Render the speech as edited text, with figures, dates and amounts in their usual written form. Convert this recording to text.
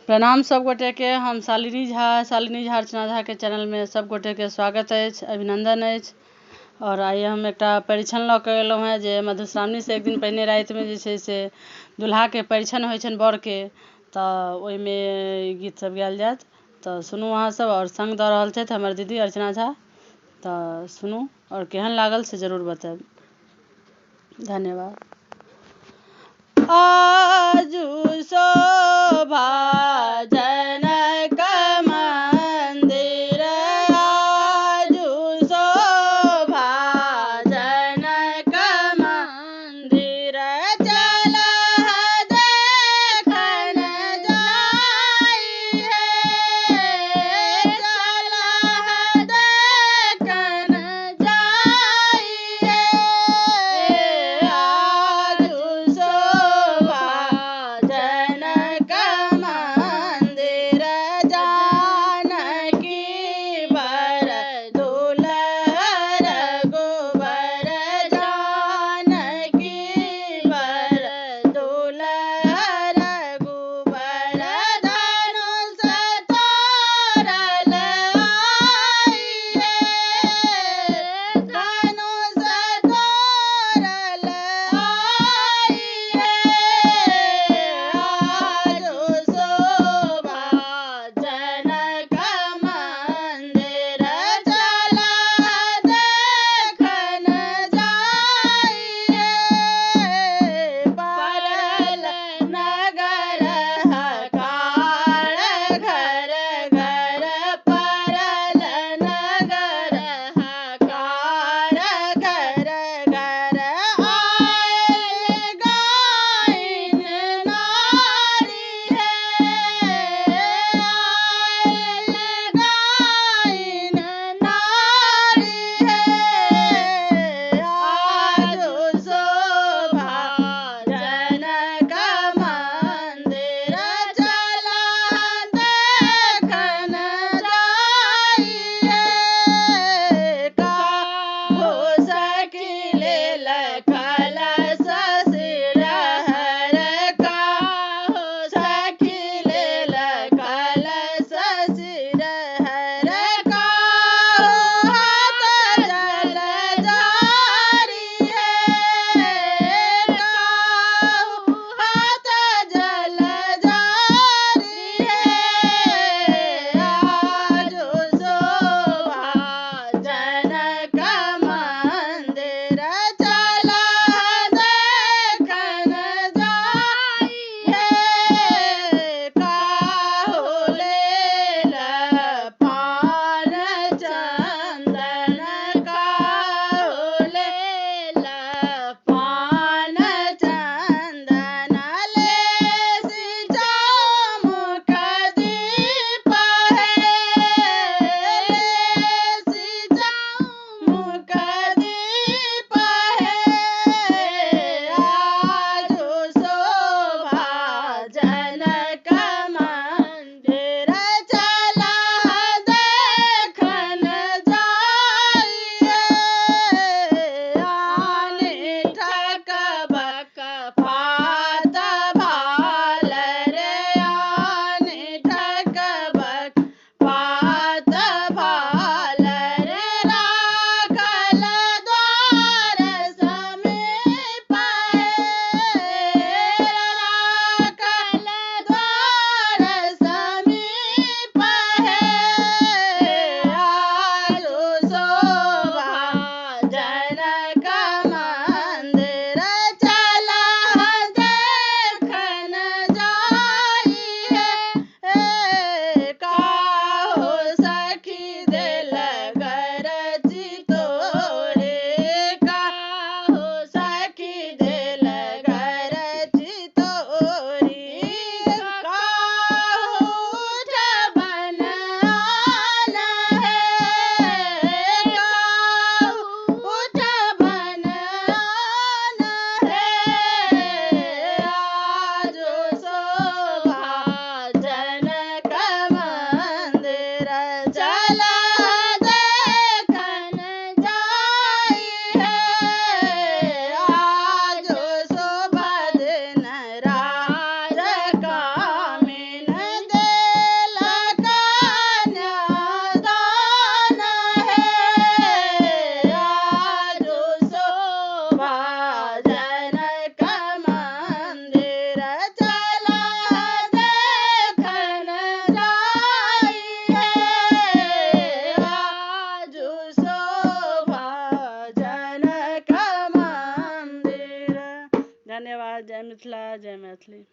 प्रणाम सब गोटेके, हम शालिनी झा, शालिनी झा अर्चना झाके चैनलमे सब गोटेके स्वागत अछि, अभिनन्दन अछि। आओर आइ हम एकटा परिछन लऽ कऽ एलहुँ हेँ जे मधुश्रावणीसँ एक दिन पहिने रातिमे जे छै से दुल्हाके परिछन होइ छनि बरके, तऽ ओहिमे गीत सब गायल जायत। तऽ सुनू अहाँ सब, आओर सङ्ग दऽ रहल छथि हमर दीदी अर्चना झा। तऽ सुनू आओर केहन लागल से जरूर बतायब। धन्यवाद। आजु शोभा जनक मंदिर, आजु शोभा जनक मंदिर, चल देखन जाई हे, चल देखन जाई हे, आजु शोभा जय मिथिला, जय मैथिली।